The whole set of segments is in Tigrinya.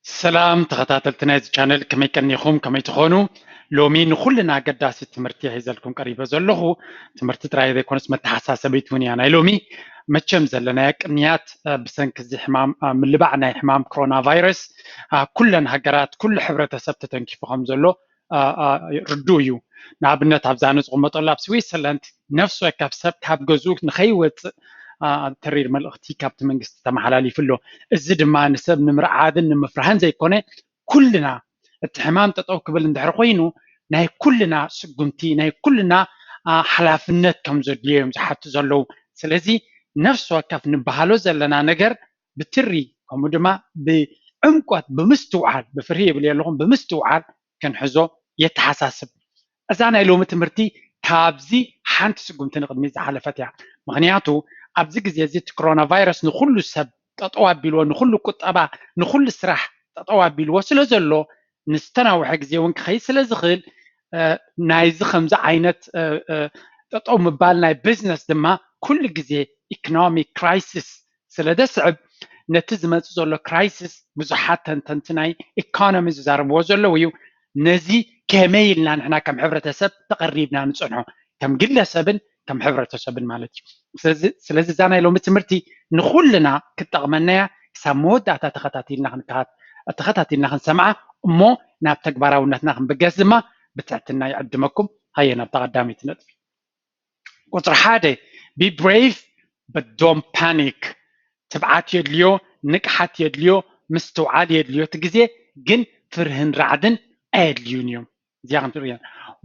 ሰላም ተኸታተልቲ ናይዚ ቻነል፣ ከመይ ቀኒኹም? ከመይ ትኾኑ? ሎሚ ንኹልና ኣገዳሲ ትምህርቲ ሒዘልኩም ቀሪበ ዘለኹ። ትምህርቲ ጥራይ ዘይኮነስ መተሓሳሰቢት እውን እያ ናይ ሎሚ። መቸም ዘለናዮ ቅንያት፣ እ፣ ብሰንኪ እዚ ሕማም፣ እ፣ ምልባዕ ናይ ሕማም ኮሮና ቫይረስ፣ እ፣ ኩለን ሃገራት፣ ኩሉ ሕብረተሰብ ተተንኪፉ ከም ዘሎ፣ እ፣ እ፣ ርዱእ እዩ። ንኣብነት ኣብዛ ንዝቕመጠሉ ኣብ ስዊትዘርላንድ ነፍሲ ወከፍ ሰብ ካብ ገዝኡ ንኸይወፅእ፣ እ፣ ተሪር መልእኽቲ ካብቲ መንግስቲ ተመሓላሊፉ ኣሎ። እዚ ድማ ንሰብ ንምርዓድን ንምፍራህን ዘይኮነ፣ ኩልና እቲ ሕማም ጠጠው ክብል እንድሕር ኮይኑ ናይ ኩልና ስጉምቲ፣ ናይ ኩልና፣ አ፣ ሓላፍነት ከም ዘድልዮ እዮም ዝሓቱ ዘለዉ። ስለዚ ነፍሲ ወከፍ ንበሃሎ ዘለና ነገር ብትሪ፣ ከምኡ ድማ ብዕምቆት፣ ብምስትውዓል፣ ብፍርሂ ይብል የለኹም፣ ብምስትውዓል ክንሕዞ የተሓሳስብ። እዛ ናይ ሎሚ ትምህርቲ ካብዚ ሓንቲ ስጉምቲ ንቕድሚት ዝሓለፈት እያ። ምኽንያቱ ኣብዚ ግዜ እዚ እቲ ኮሮና ቫይረስ ንኹሉ ሰብ ጠጠው ኣቢልዎ፣ ንኹሉ ቁጠባ፣ ንኹሉ ስራሕ ጠጠው ኣቢልዎ ስለ ዘሎ፣ ንዝተናውሐ ግዜ እውን ክኸይድ ስለ ዝኽእል፣ እ፣ ናይዚ ከምዚ ዓይነት፣ እ፣ እ፣ ጠጠው ምባል ናይ ቢዝነስ ድማ ኩሉ ግዜ ኢኮኖሚክ ክራይሲስ ስለ ዘስዕብ፣ ነቲ ዝመጽእ ዘሎ ክራይሲስ ብዙሓት ተንተንቲ ናይ ኢኮኖሚ ዝዛረብዎ ዘለዉ እዩ። ነዚ ከመይ ኢልና ንሕና ከም ሕብረተሰብ ተቐሪብና ንጸንሖ፣ ከም ግለሰብን ከም ሕብረተሰብን ማለት እዩ። ስለዚ፣ ስለዚ እዛ ናይ ሎሚ ትምህርቲ ንኹልና ክትጠቕመና እያ። ክሳብ መወዳእታ ተኸታቲልና ክንከታተ-፣ ተኸታቲልና ክንሰምዓ እሞ ናብ ተግባራውነትና ክንብገስ ድማ ብትሕትና ይዕድመኩም። ሃየ ናብታ ቀዳመይቲ ነጥቢ። ቁጽሪ ሓደ፣ be brave but don't panic። ትብዓት የድልዮ፣ ንቕሓት የድልዮ፣ ምስትውዓል የድልዮ። እቲ ግዜ ግን ፍርህን ራዕድን ኣየድልዩን እዮም። እዚኣ ክንትርእዮ።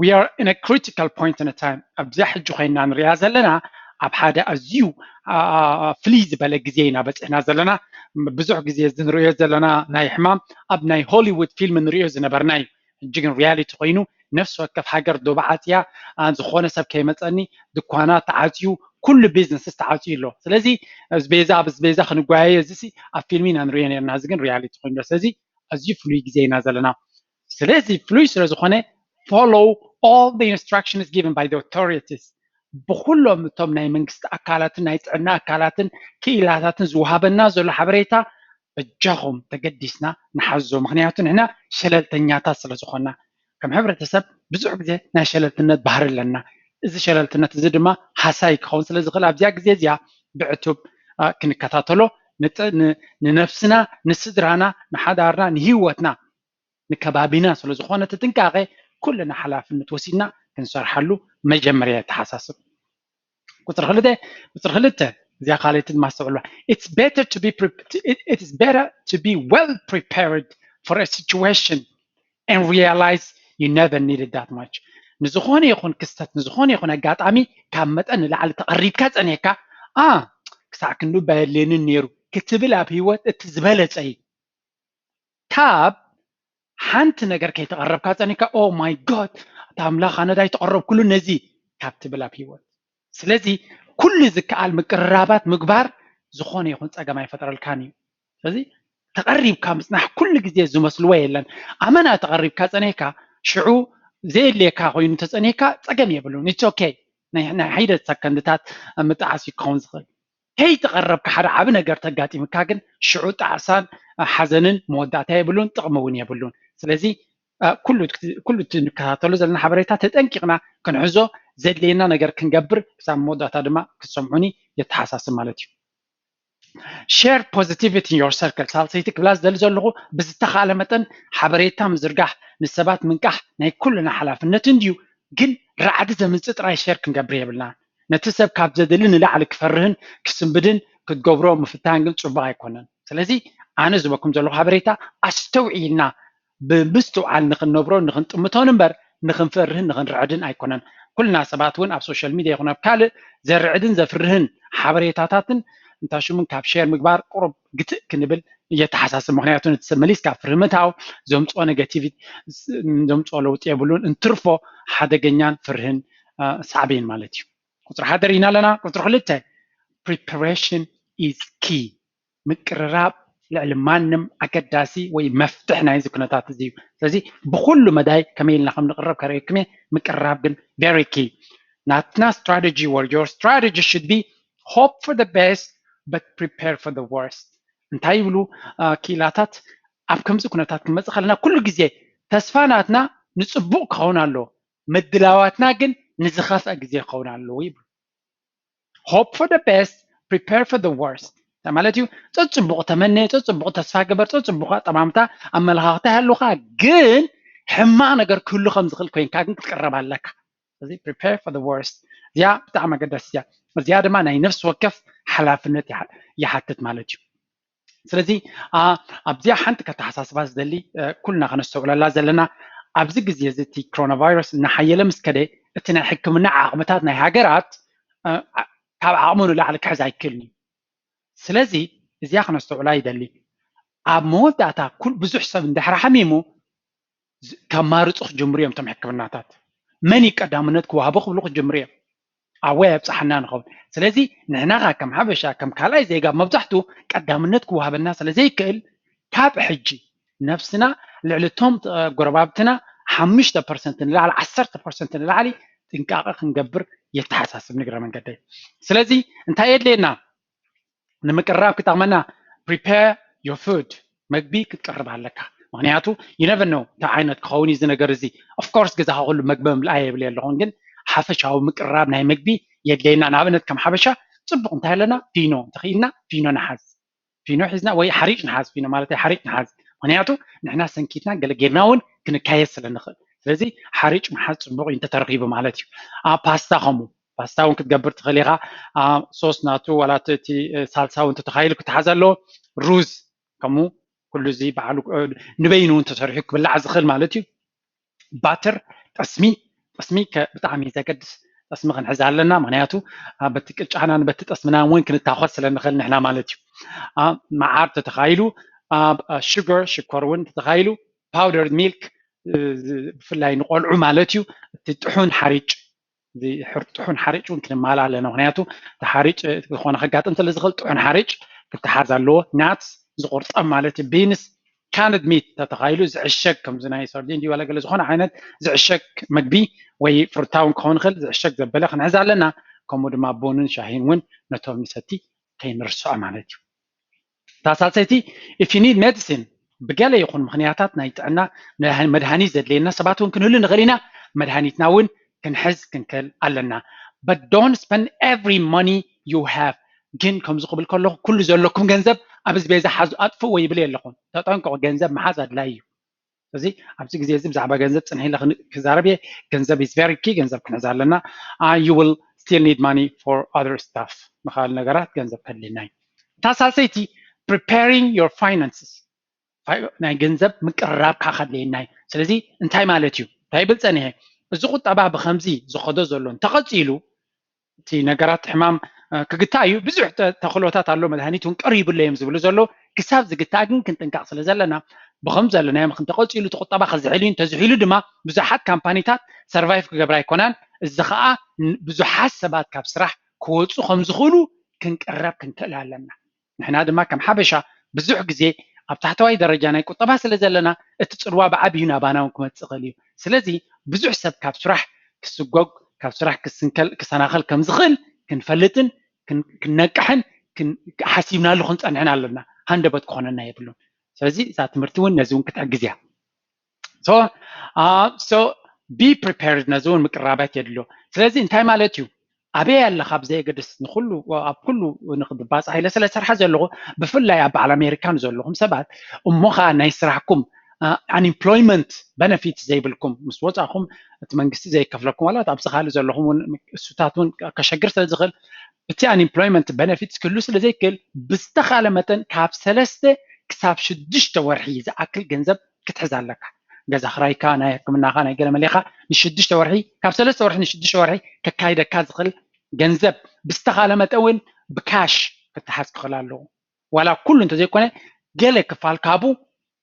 We are in a critical point in time። ኣብዚኣ ሕጂ ኮይና ንሪኣ ዘለና ኣብ ሓደ ኣዝዩ፣ አ፣ አ፣ አ፣ ፍልይ ዝበለ ግዜ ኢና በፂሕና ዘለና። ብዙሕ ግዜ እዚ ንሪኦ ዘለና ናይ ሕማም ኣብ ናይ ሆሊውድ ፊልም ንሪኦ ዝነበርና እዩ። ሕጂ ግን ሪያሊቲ ኮይኑ ነፍሲ ወከፍ ሃገር ዶብ ዓፅያ፣ አ፣ ዝኾነ ሰብ ከይመፀኒ ድኳናት ተዓፅዩ፣ ኩሉ ቢዝነስስ ተዓፅዩ ኣሎ። ስለዚ ኣስቤዛ፣ ኣብ ኣስቤዛ ክንጓየዮ፣ እዚ ሲ ኣብ ፊልም ኢና ንሪኦ ነርና፣ እዚ ግን ሪያሊቲ ኮይኑ ኣሎ። ስለዚ ኣዝዩ ፍሉይ ግዜ ኢና ዘለና። ስለዚ ፍሉይ ስለ ዝኾነ follow all the instructions given by the authorities። ብኩሎም እቶም ናይ መንግስቲ ኣካላትን ናይ ጥዕና ኣካላትን ክኢላታትን ዝወሃበና ዘሎ ሓበሬታ በጃኹም ተገዲስና ንሓዞ። ምኽንያቱ ንሕና ሸለልተኛታት ስለ ዝኾንና፣ ከም ሕብረተሰብ ብዙሕ ግዜ ናይ ሸለልትነት ባህሪ ኣለና። እዚ ሸለልትነት እዚ ድማ ሃሳይ ክኸውን ስለ ዝኽእል ኣብዚኣ ግዜ እዚኣ ብዕቱብ፣ አ፣ ክንከታተሎ፣ ንጥ-፣ ን-፣ ንነፍስና፣ ንስድራና፣ ንሓዳርና፣ ንህይወትና፣ ንከባቢና ስለ ዝኾነ እቲ ጥንቃቐ ኩልና ሓላፍነት ወሲድና ክንሰርሓሉ መጀመርያ የተሓሳስብ። ቁፅሪ ክልተ፣ ቁፅሪ ክልተ፣ እዚኣ ካልኣይቲ ድማ ኣስተውዕልዋ። It's better to be pre-, it is better to be well prepared for a situation and realize you never needed that much። ንዝኾነ ይኹን ክስተት፣ ንዝኾነ ይኹን ኣጋጣሚ ካብ መጠን ንላዕሊ ተቐሪብካ ጸኒሕካ፣ አ፣ ክሳዕ ክንዱ ባየድልየንን ነይሩ ክትብል ኣብ ህይወት እቲ ዝበለጸ እዩ። ካብ ሓንቲ ነገር ከይተቐረብካ ጸኒሕካ፣ "Oh my God፣ ኣታ ኣምላኽ፣ ኣነ ዳይ ተቐረብኩሉ ነዚ" ካብ ትብል ኣብ ህይወት። ስለዚ ኩሉ ዝከኣል ምቅርራባት ምግባር ዝኾነ ይኹን ጸገም ኣይፈጥረልካን እዩ። ስለዚ ተቐሪብካ ምጽናሕ ኩሉ ግዜ ዝመስልዎ የለን። ኣመና ተቐሪብካ ጸኒሕካ፣ ሽዑ ዘየድልየካ ኮይኑ ተጸኒሕካ ጸገም የብሉን። It's okay። ናይ፣ ናይ ሒደት ሰከንድታት ምጥዓስ እዩ ክኸውን ዝኽእል። ከይተቐረብካ ሓደ ዓቢ ነገር ተጋጢምካ ግን ሽዑ ጣዕሳን ሓዘንን መወዳእታ የብሉን፣ ጥቕሚ እውን የብሉን። ስለዚ፣ እ፣ ኩሉ፣ ኩሉ እቲ ንከታተሎ ዘለና ሓበሬታ ተጠንቂቕና ክንሕዞ፣ ዘድልየና ነገር ክንገብር፣ ክሳብ መወዳእታ ድማ ክትሰምዑኒ የተሓሳስብ ማለት እዩ። Share positivity in your circle። ሳልሰይቲ ክብላ ዝደሊ ዘለኹ፣ ብዝተኻእለ መጠን ሓበሬታ ምዝርጋሕ፣ ንሰባት ምንቃሕ ናይ ኩልና ሓላፍነት እንድዩ። ግን ራዕዲ ዘምጽእ ጥራይ ሸር ክንገብር የብልና። ነቲ ሰብ ካብ ዘድሊ ንላዕሊ ክፈርህን ክስንብድን ክትገብሮ ምፍታን ግን ጽቡቕ ኣይኮነን። ስለዚ ኣነ ዝበኩም ዘለኹ ሓበሬታ ኣስተውዒልና ብምስትውዓል ንኽንነብሮ ንኽንጥምቶን እምበር ንኽንፈርህን ንኽንርዕድን ኣይኮነን። ኩልና ሰባት እውን ኣብ ሶሻል ሚድያ ይኹን ኣብ ካልእ ዘርዕድን ዘፍርህን ሓበሬታታትን እንታሽሙን ካብ ሼር ምግባር ቁሩብ ግትእ ክንብል እየተሓሳስብ። ምኽንያቱ ነቲ ሰብ መሊስካ ፍርሂ ምእታው ዘምፅኦ ኔጋቲቪቲ፣ ዘምፅኦ ለውጢ የብሉን። እንትርፎ ሓደገኛን ፍርህን፣ አ፣ ሳዕቤን ማለት እዩ። ቁፅሪ ሓደ ርኢና ኣለና። ቁፅሪ ክልተ፣ preparation is key። ምቅርራብ ልዕሊ ማንም ኣገዳሲ ወይ መፍትሕ ናይዚ ኩነታት እዚ እዩ። ስለዚ ብኩሉ መዳይ ከመይ ኢልና ከም ንቅረብ ከርእየኩም እየ። ምቅርራብ ግን very key። ናትና ስትራተጂ or your strategy should be hope for the best but prepare for the worst። እንታይ ይብሉ፣ አ፣ ክኢላታት? ኣብ ከምዚ ኩነታት ክንመፅእ ከለና ኩሉ ግዜ ተስፋ ናትና ንፅቡቕ ክኸውን ኣለዎ፣ ምድላዋትና ግን ንዝኸፍአ ግዜ ክኸውን ኣለዎ ይብሉ። Hope for the best, prepare for the worst ማለት እዩ። ጸጽቡቕ ተመነ፣ ጸጽቡቕ ተስፋ ግበር፣ ጸጽቡቕ ኣጠማምታ ኣመለኻኽታ ይሃሉኻ፣ ግን ሕማቕ ነገር ክህሉ ከም ዝኽእል ኮይንካ ግን ክትቅረብ ኣለካ። ስለዚ prepare for the worst እዚኣ ብጣዕሚ ኣገዳሲ እያ። እዚኣ ድማ ናይ ነፍሲ ወከፍ ሓላፍነት ይሓ- ይሓትት ማለት እዩ። ስለዚ ኣብዚኣ ሓንቲ ከተሓሳስባ ዝደሊ ኩልና ከነስተውዕለላ ዘለና ኣብዚ ግዜ እዚ እቲ ኮሮና ቫይረስ እናሓየለ ምስ ከደ እቲ ናይ ሕክምና ዓቕምታት ናይ ሃገራት ካብ ዓቕሙ ንላዕሊ ክሕዝ ኣይክእልን እዩ። ስለዚ እዚኣ ከነስተውዕላ ይደሊ። ኣብ መወዳእታ ኩል ብዙሕ ሰብ እንድሕር ሓሚሙ ከማርፁ ክጅምሩ እዮም እቶም ሕክምናታት። መን እዩ ቀዳምነት ክወሃቦ ክብሉ ክጅምሩ እዮም። ኣወ ኣብፀሓና ንኸውን። ስለዚ ንሕና ኸ ከም ሓበሻ ከም ካልኣይ ዜጋ መብዛሕቱ ቀዳምነት ክወሃበና ስለ ዘይክእል ካብ ሕጂ ነብስና ልዕሊ እቶም ጎረባብትና ሓሙሽተ ፐርሰንት ንላዕሊ ዓሰርተ ፐርሰንት ንላዕሊ ጥንቃቐ ክንገብር የተሓሳስብ ንግረ መንገደይ። ስለዚ እንታይ የድልየና? ንምቅራብ ክጠቕመና prepare your food መግቢ ክትቅርብ ኣለካ። ምክንያቱ you never know እንታይ ዓይነት ክኸውን እዩ እዚ ነገር እዚ። Of course ገዛኻ ኩሉ መግቢ ምልኣይ የብል ኣለኹን፣ ግን ሓፈሻዊ ምቅራብ ናይ መግቢ የድለየና። ንኣብነት ከም ሓበሻ ፅቡቕ እንታይ ኣለና ፊኖ እንተኽኢልና ፊኖ ንሓዝ፣ ፊኖ ሒዝና ወይ ሓሪጭ ንሓዝ፣ ፊኖ ማለት ሓሪጭ ንሓዝ። ምክንያቱ ንሕና ሰንኪትና ገለ ጌርና እውን ክንካየድ ስለ ንኽእል። ስለዚ ሓሪጭ ምሓዝ ፅቡቕ እዩ እንተተረኺቡ ማለት እዩ። ፓስታ ከምኡ ፓስታ እውን ክትገብር ትኽእል ኢኻ። ሶስ ናቱ ዋላ እቲ ሳልሳ እውን ተተኻይሉ ክትሓዝ ኣለዎ። ሩዝ ከምኡ ኩሉ እዚ በዓሉ ንበይኑ እውን ተሰሪሑ ክብላዕ ዝኽእል ማለት እዩ። ባትር ጠስሚ ጠስሚ ብጣዕሚ ዘገድስ ጠስሚ ክንሕዝ ኣለና። ምክንያቱ በቲ ቅጫናን በቲ ጠስምናን እውን ክንታኾስ ስለ ንኽእል ንሕና ማለት እዩ። መዓር ተተኻይሉ ሽገር ሽኮር እውን ተተኻይሉ powdered milk ብፍላይ ንቆልዑ ማለት እዩ። እቲ ጥሑን ሓሪጭ ጥሑን ሓሪጭ እውን ክንማላ ኣለና። ምክንያቱ እቲ ሓሪጭ ዝኾነ ከጋጥም ስለ ዝኽእል ጥሑን ሓሪጭ ክትሓዝ ኣለዎ። ናትስ ዝቁርጠም ማለት እዩ። ቢንስ ካንድ ሚት ተተኻይሉ ዝዕሸግ ከምዚ ናይ ሰርዲን ድዩ ዋላ ገለ ዝኾነ ዓይነት ዝዕሸግ መግቢ ወይ ፍሩታውን ክኸውን ይኽእል ዝዕሸግ ዘበለ ክንሕዝ ኣለና። ከምኡ ድማ ቡንን ሻሂን እውን ነቶም ንሰቲ ከይንርስዖ ማለት እዩ። እታ ሳልሰይቲ if you need medicine ብገለ ይኹን ምክንያታት ናይ ጥዕና መድሃኒት ዘድልየና ሰባት እውን ክንህሉ ንኽእል ኢና። መድሃኒትና እውን ክንሕዝ ክንክእል ኣለና። But don't spend every money you have ግን ከምዚ ክብል ከለኹ ኩሉ ዘለኩም ገንዘብ ኣብ ዝቤዛ ሓዙ ኣጥፍእዎ ይብል የለኹን። ተጠንቀቑ፣ ገንዘብ ምሓዝ ኣድላይ እዩ። ስለዚ ኣብዚ ግዜ እዚ ብዛዕባ ገንዘብ ፅንሕ ኢለ ክዛረብ እየ። ገንዘብ is very key፣ ገንዘብ ክንሕዝ ኣለና። You will still need money for other stuff፣ ንካል ነገራት ገንዘብ ከድልየና እዩ። እታ ሳልሰይቲ preparing your finances ናይ ገንዘብ ምቅርራብካ ከድልየና እዩ። ስለዚ እንታይ ማለት እዩ እንታይ ይብል ፀኒሐ እዚ ቁጠባ ብከምዚ ዝኸዶ ዘሎ እንተቐፂሉ እቲ ነገራት ሕማም ክግታ እዩ። ብዙሕ ተኽእሎታት ኣሎ፣ መድሃኒት እውን ቀሪቡ ኣሎ እዮም ዝብሉ ዘለዉ። ክሳብ ዝግታ ግን ክንጥንቀቕ ስለ ዘለና ብከም ዘለናዮም ክንተቐፂሉ እቲ ቁጠባ ክዝሕል እዩ። እንተዝሒሉ ድማ ብዙሓት ካምፓኒታት ሰርቫይቭ ክገብራ ኣይኮናን። እዚ ከዓ ብዙሓት ሰባት ካብ ስራሕ ክወፁ ከም ዝኽእሉ ክንቅረብ ክንክእል ኣለና። ንሕና ድማ ከም ሓበሻ ብዙሕ ግዜ ኣብ ታሕተዋይ ደረጃ ናይ ቁጠባ ስለ ዘለና እቲ ፅልዋ ብዓብዩ ናባና እውን ክመፅእ ይኽእል እዩ። ስለዚ ብዙሕ ሰብ ካብ ስራሕ ክስጎግ ካብ ስራሕ ክስንከል ክሰናኸል ከም ዝኽእል ክንፈልጥን ክነቅሕን ሓሲብናሉ ክንፀንሕን ኣለና። ሃንደበት ክኾነና የብሉን። ስለዚ እዛ ትምህርቲ እውን ነዚ እውን ክትሕግዝ እያ። So be prepared ነዚ እውን ምቅራባት የድሎ። ስለዚ እንታይ ማለት እዩ? ኣበይ ኣለኻ ብዘየገድስ ንኩሉ ኣብ ኩሉ ንክትባፃሕ ኢለ ስለ ሰርሐ ዘለኹ ብፍላይ ኣብ በዓል ኣሜሪካ ንዘለኹም ሰባት እሞ ከዓ ናይ ስራሕኩም unemployment benefit ዘይብልኩም ምስ ወፃእኹም እቲ መንግስቲ ዘይከፍለኩም ዋላ ኣብዚ ካልእ ዘለኹም እውን እሱታት እውን ከሸግር ስለ ዝኽእል እቲ unemployment benefit ክህሉ ስለ ዘይክእል ብዝተኻለ መጠን ካብ ሰለስተ ክሳብ ሽዱሽተ ወርሒ ዝኣክል ገንዘብ ክትሕዝ ኣለካ። ገዛ ክራይካ፣ ናይ ሕክምናኻ፣ ናይ ገለመሌኻ ንሽዱሽተ ወርሒ ካብ ሰለስተ ወርሒ ንሽዱሽተ ወርሒ ከካይደካ ዝኽእል ገንዘብ ብዝተኻለ መጠን እውን ብካሽ ክትሓዝ ክኽእል ኣለዎ። ዋላ ኩሉ እንተዘይኮነ ገለ ክፋል ካብኡ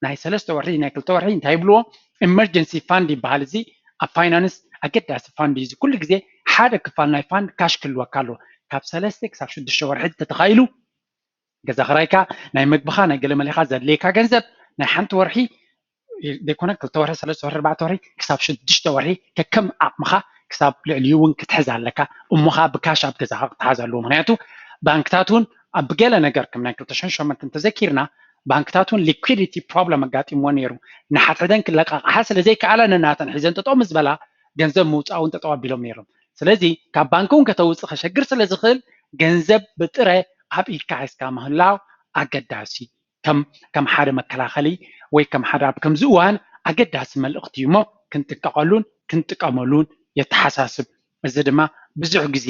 ናይ ሰለስተ ወርሒ ናይ ክልተ ወርሒ እንታይ ይብልዎ emergency fund ይበሃል። እዚ ኣብ ፋይናንስ ኣገዳሲ ፋንድ እዩ። እዚ ኩሉ ግዜ ሓደ ክፋል ናይ ፋንድ ካሽ ክህልወካ ኣለዎ። ካብ ሰለስተ ክሳብ ሽዱሽተ ወርሒ ተተኻኢሉ ገዛ ክራይካ፣ ናይ መግብኻ፣ ናይ ገለመሌኻ ዘድልየካ ገንዘብ ናይ ሓንቲ ወርሒ ዘይኮነ ክልተ ወርሒ ሰለስተ ወርሒ ኣርባዕተ ወርሒ ክሳብ ሽዱሽተ ወርሒ ከከም ዓቕምኻ ክሳብ ልዕሊኡ እውን ክትሕዝ ኣለካ። እሞኻ ብካሽ ኣብ ገዛኻ ክትሓዝ ኣለዎ። ምክንያቱ ባንክታት እውን ኣብ ገለ ነገር ከም ናይ ክልተ ሽሕን ሸሞንተን እንተዘኪርና ባንክታት እውን liquidity problem ኣጋጢምዎ ነይሩ። ንሓድሕደን ክለቃቕሓ ስለ ዘይከኣላ ነናተን ሒዘን ጠጠው ምስ በላ ገንዘብ ምውፃእ እውን ጠጠው ኣቢሎም ነይሮም። ስለዚ ካብ ባንኪ እውን ከተውፅእ ከሸግር ስለ ዝኽእል ገንዘብ ብጥረ ኣብ ኢድካ ሒዝካ ምህላው ኣገዳሲ ከም ከም ሓደ መከላኸሊ ወይ ከም ሓደ ኣብ ከምዚ እዋን ኣገዳሲ መልእኽቲ እዩ እሞ ክንጥቀቐሉን ክንጥቀመሉን የተሓሳስብ። እዚ ድማ ብዙሕ ግዜ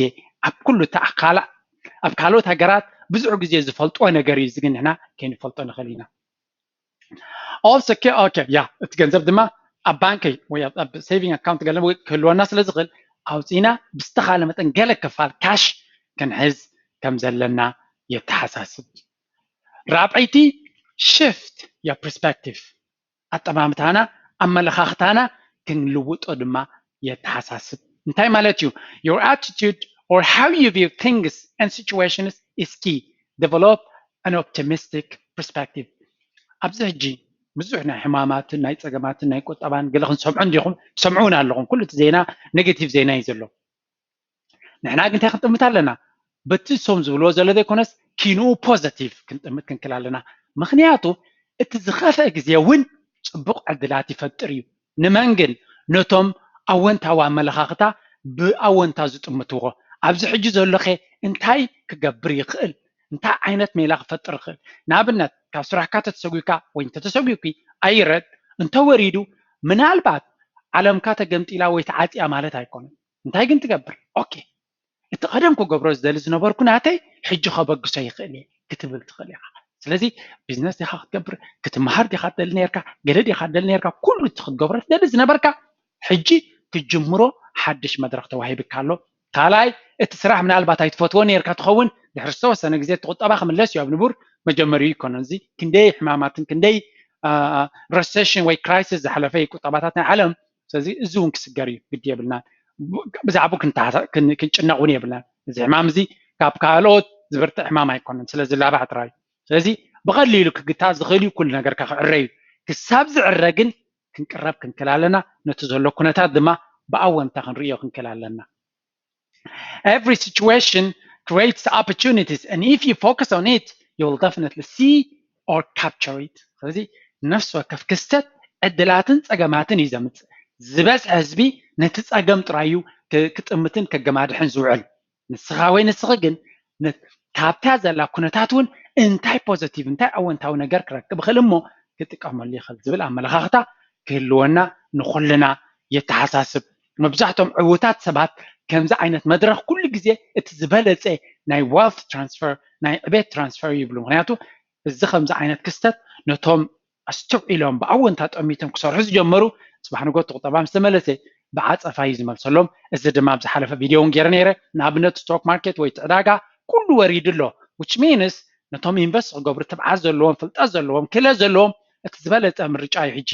ኣብ ኩሉ እቲ ኣካላ ኣብ ካልኦት ሃገራት ብዙሕ ግዜ ዝፈልጥዎ ነገር እዩ፣ እዚ ግን ንሕና ከይንፈልጦ ንኽእል ኢና። Also okay okay yeah እቲ ገንዘብ ድማ ኣብ ባንከይ ወይ ኣብ saving account ገለ ክህልወና ስለ ዝኽእል ኣውፂና ብዝተኻለ መጠን ገለ ክፋል cash ክንሕዝ ከም ዘለና የተሓሳስብ። ራብዐይቲ shift your perspective ኣጠማምታና ኣመለኻኽታና ክንልውጦ ድማ የተሓሳስብ። እንታይ ማለት እዩ? Your attitude or how you view things and situations is key. Develop an optimistic perspective. ኣብዚ ሕጂ ብዙሕ ናይ ሕማማትን ናይ ፀገማትን ናይ ቁጠባን ገለ ክንሰምዑ እንዲኹም ትሰምዑ እውን ኣለኹም። ኩሉ እቲ ዜና negative ዜና እዩ ዘሎ። ንሕና ግን እንታይ ክንጥምት ኣለና? በቲ እሶም ዝብልዎ ዘሎ ዘይኮነስ ኪንኡ positive ክንጥምት ክንክል ኣለና። ምክንያቱ እቲ ዝኸፍአ ግዜ እውን ፅቡቕ ዕድላት ይፈጥር እዩ። ንመን ግን? ነቶም ኣወንታዊ ኣመለኻኽታ ብኣወንታ ዝጥምትዎ። ኣብዚ ሕጂ ዘሎኸ እንታይ ክገብር ይኽእል? እንታይ ዓይነት ሜላ ክፈጥር ይኽእል? ንኣብነት ካብ ስራሕካ ተተሰጒካ ወይ እንተተሰጒኪ ኣይረድ እንተወሪዱ ምናልባት ዓለምካ ተገምጢላ ወይ ተዓፅያ ማለት ኣይኮነን። እንታይ ግን ትገብር? Okay እቲ ቀደም ክገብሮ ዝደሊ ዝነበርኩ ናተይ ሕጂ ከበግሶ ይኽእል እየ ክትብል ትኽእል ኢኻ። ስለዚ ቢዝነስ ዲኻ ክትገብር ክትመሃር ዲኻ ትደሊ ነርካ ገለ ዲኻ ትደሊ ነርካ ኩሉ እቲ ክትገብሮ ትደሊ ዝነበርካ ሕጂ ክትጅምሮ ሓድሽ መድረኽ ተዋሂብካ ኣሎ። ካልኣይ እቲ ስራሕ ምናልባት ኣይትፈትዎ ነርካ ትኸውን ድሕሪ ዝተወሰነ ግዜ እቲ ቁጠባ ክምለስ እዩ ኣብ ንቡር መጀመሪኡ ይኮነን። እዚ ክንደይ ሕማማትን ክንደይ recession ወይ crisis ዝሓለፈ እዩ ቁጠባታት ናይ ዓለም። ስለዚ እዚ እውን ክስገር እዩ ግዲ የብልናን። ብዛዕባኡ ክንጨነቕ እውን የብልናን። እዚ ሕማም እዚ ካብ ካልኦት ዝብርትዕ ሕማም ኣይኮነን ስለ ዝላባዕ ጥራይ እዩ። ስለዚ ብቐሊሉ ክግታእ ዝኽእል እዩ ኩሉ ነገርካ ክዕረ እዩ። ክሳብ ዝዕረ ግን ክንቅረብ ክንክል ኣለና። ነቲ ዘሎ ኩነታት ድማ ብኣወንታ ክንርእዮ ክንክል ኣለና። Every situation creates opportunities and if you focus on it you will definitely see or capture it. ስለዚ ነፍሲ ወከፍ ክስተት ዕድላትን ፀገማትን እዩ ዘምፅእ። ዝበዝሐ ህዝቢ ነቲ ፀገም ጥራይ እዩ ክጥምትን ከገማድሕን ዝውዕል። ንስኻ ወይ ንስኺ ግን ካብታ ዘላ ኩነታት እውን እንታይ positive እንታይ ኣወንታዊ ነገር ክረክብ ይኽእል እሞ ክጥቀመሉ ይኽእል ዝብል ኣመለኻኽታ ክህልወና ንኹልና የተሓሳስብ። መብዛሕቶም ዕውታት ሰባት ከምዚ ዓይነት መድረኽ ኩሉ ግዜ እቲ ዝበለፀ ናይ wealth transfer ናይ ዕቤት transfer ይብሉ። ምክንያቱ እዚ ከምዚ ዓይነት ክስተት ነቶም ኣስተውዒሎም ብኣወንታ ጠሚቶም ክሰርሑ ዝጀመሩ ፅባሕ ንጎ ቁጠባ ምስ ተመለሰ ብዓፀፋ እዩ ዝመልሰሎም። እዚ ድማ ኣብ ዝሓለፈ ቪድዮ እውን ገይረ ነይረ። ንኣብነት stock market ወይ ዕዳጋ ኩሉ ወሪዱ ኣሎ። Which means ነቶም invest ክገብሩ ትብዓት ዘለዎም ፍልጠት ዘለዎም ክእለት ዘለዎም እቲ ዝበለፀ ምርጫ እዩ ሕጂ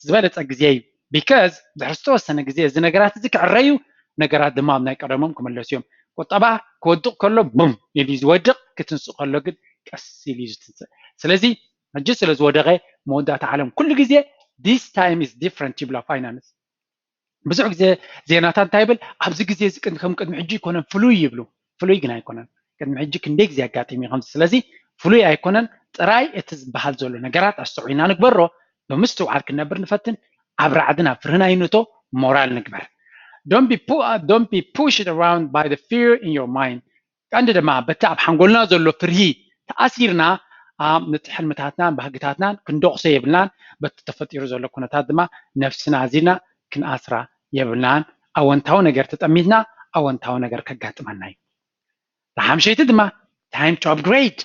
ዝበለፀ ግዜ እዩ። Because ድሕሪ ዝተወሰነ ግዜ እዚ ነገራት እዚ ክዕረዩ ነገራት ድማ ኣብ ናይ ቀደሞም ክምለሱ እዮም። ቁጠባ ክወድቕ ከሎ ቡም ኢሉ እዩ ዝወድቕ፣ ክትንስእ ከሎ ግን ቀስ ኢሉ እዩ ዝትንስእ። ስለዚ ሕጂ ስለ ዝወደቐ መወዳእታ ዓለም ኩሉ ግዜ this time is different ይብላ ፋይናንስ። ብዙሕ ግዜ ዜናታት እንታይ ይብል? ኣብዚ ግዜ እዚ ከም ቅድሚ ሕጂ ይኮነን ፍሉይ ይብሉ። ፍሉይ ግን ኣይኮነን። ቅድሚ ሕጂ ክንደይ ግዜ ኣጋጢሙ እዩ ከምዚ። ስለዚ ፍሉይ ኣይኮነን፣ ጥራይ እቲ ዝበሃል ዘሎ ነገራት ኣስተውዒልና ንግበሮ። ብምስትውዓል ክንነብር ንፈትን፣ ኣብ ራዕድን ኣብ ፍርህን ኣይንእቶ፣ ሞራል ንግበር። Don't be pushed around by the fear in your mind. ቀንዲ ድማ በቲ ኣብ ሓንጎልና ዘሎ ፍርሂ ተኣሲርና ነቲ ሕልምታትናን ባህግታትናን ክንደቑሶ የብልናን። በቲ ተፈጢሩ ዘሎ ኩነታት ድማ ነፍስና ኣዚና ክንኣስራ የብልናን። ኣወንታዊ ነገር ተጠሚትና ኣወንታዊ ነገር ከጋጥመና እዩ። ሓምሸይቲ ድማ time to upgrade።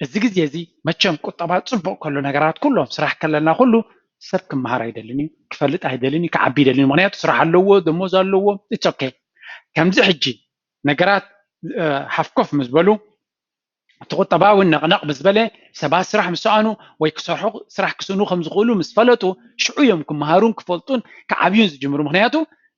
እዚ ግዜ እዚ መቸም ቁጠባ ፅቡቕ ከሎ ነገራት ኩሎም ስራሕ ከለና ኩሉ ሰብ ክመሃር ኣይደልን እዩ፣ ክፈልጥ ኣይደልን እዩ፣ ክዓቢ ይደልን እዩ። ምክንያቱ ስራሕ ኣለዎ፣ ደሞዝ ኣለዎ። It's okay። ከምዚ ሕጂ ነገራት ሃፍኮፍ ምስ በሉ እቲ ቁጠባ እውን ነቕነቕ ምስ በለ ሰባት ስራሕ ምስ ሰኣኑ ወይ ክሰርሑ ስራሕ ክስእኑ ከም ዝኽእሉ ምስ ፈለጡ ሽዑ እዮም ክመሃሩን ክፈልጡን ክዓብዩን ዝጅምሩ። ምክንያቱ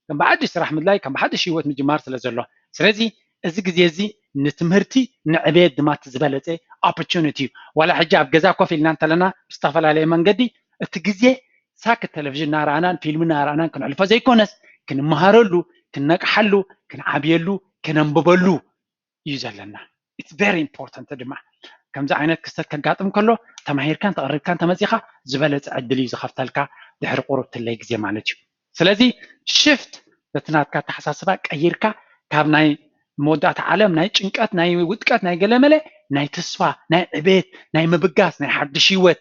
ከም ብሓድሽ ስራሕ ምድላይ ከም ብሓድሽ ህይወት ምጅማር ስለ ዘሎ። ስለዚ እዚ ግዜ እዚ ንትምህርቲ ንዕቤት ድማ እቲ ዝበለፀ opportunity እዩ። ዋላ ሕጂ ኣብ ገዛ ኮፍ ኢልና እንተለና ብዝተፈላለየ መንገዲ እቲ ግዜ ሳክት ቴሌቪዥን እናረኣናን ፊልም እናረኣናን ክንሕልፎ ዘይኮነስ ክንመሃረሉ፣ ክነቅሓሉ፣ ክንዓብየሉ፣ ከነንብበሉ እዩ ዘለና። It's very important ድማ ከምዚ ዓይነት ክስተት ከጋጥም ከሎ ተማሂርካን ተቐሪብካን ተመፂኻ ዝበለፀ ዕድል እዩ ዝኸፍተልካ ድሕሪ ቁሩብ ትለይ ግዜ ማለት እዩ። ስለዚ ሽፍት በቲ ናትካ ኣተሓሳስባ ቀይርካ ካብ ናይ መወዳእታ ዓለም ናይ ጭንቀት ናይ ውድቀት ናይ ገለመለ ናይ ተስፋ ናይ ዕቤት ናይ ምብጋስ ናይ ሓድሽ ህይወት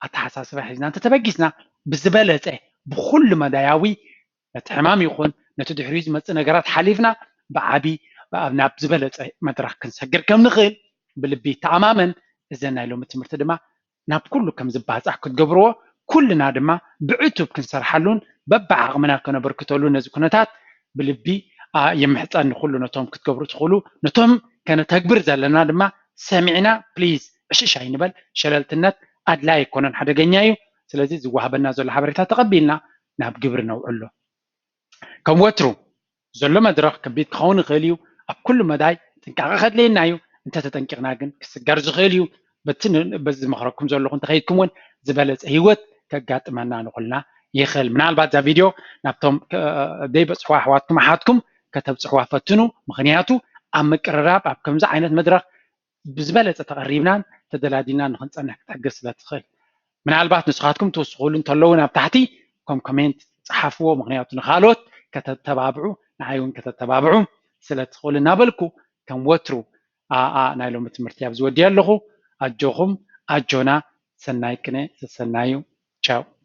ኣተሓሳስባ ሒዝና እንተተበጊስና ብዝበለፀ ብኩሉ መዳያዊ ነቲ ሕማም ይኹን ነቲ ድሕሪኡ ዝመፅእ ነገራት ሓሊፍና ብዓቢ ናብ ዝበለፀ መድረኽ ክንሰግር ከም ንኽእል ብልቢ ተኣማመን። እዘን ናይ ሎሚ ትምህርቲ ድማ ናብ ኩሉ ከም ዝባፃዕ ክትገብርዎ ኩልና ድማ ብዕቱብ ክንሰርሓሉን በብዓቕምና ከነበርክተሉ ነዚ ኩነታት ብልቢ ይምሕፀን። ንኩሉ ነቶም ክትገብሩ ትኽእሉ ነቶም ከነተግብር ዘለና ድማ ሰሚዕና ፕሊዝ ዕሽሽ ኣይንበል። ሸለልትነት ኣድላይ ኣይኮነን፣ ሓደገኛ እዩ። ስለዚ ዝወሃበና ዘሎ ሓበሬታ ተቐቢልና ናብ ግብሪ ነውዕሎ። ከም ወትሩ ዘሎ መድረኽ ከቢድ ክኸውን ይኽእል እዩ። ኣብ ኩሉ መዳይ ጥንቃቐ ከድልየና እዩ። እንተተጠንቂቕና ግን ክስገር ዝኽእል እዩ። በዚ ዝመኽረኩም ዘለኹ እንተኸይድኩም እውን ዝበለፀ ህይወት ከጋጥመና ንኹልና ይኽእል። ምናልባት እዛ ቪድዮ ናብቶም ዘይበፅሑ ኣሕዋትኩም ኣሓትኩም ከተብፅሕዋ ፈትኑ። ምኽንያቱ ኣብ ምቅርራብ ኣብ ከምዚ ዓይነት መድረኽ ብዝበለፀ ተቐሪብናን ተደላዲልና ንክንፀንሕ ክትሕግዝ ስለ ትኽእል። ምናልባት ንስኻትኩም ትውስኹሉ እንተለዉ ናብ ታሕቲ ከም ኮሜንት ፀሓፍዎ። ምኽንያቱ ንኻልኦት ከተተባብዑ ንዓይ እውን ከተተባብዑ ስለ ትኽእሉ እናበልኩ ከም ወትሩ ኣኣ ናይ ሎሚ ትምህርቲ ኣብዚ ወዲያ ኣለኹ። ኣጆኹም ኣጆና። ሰናይ ቅነ ሰሰናዩ። ቻው።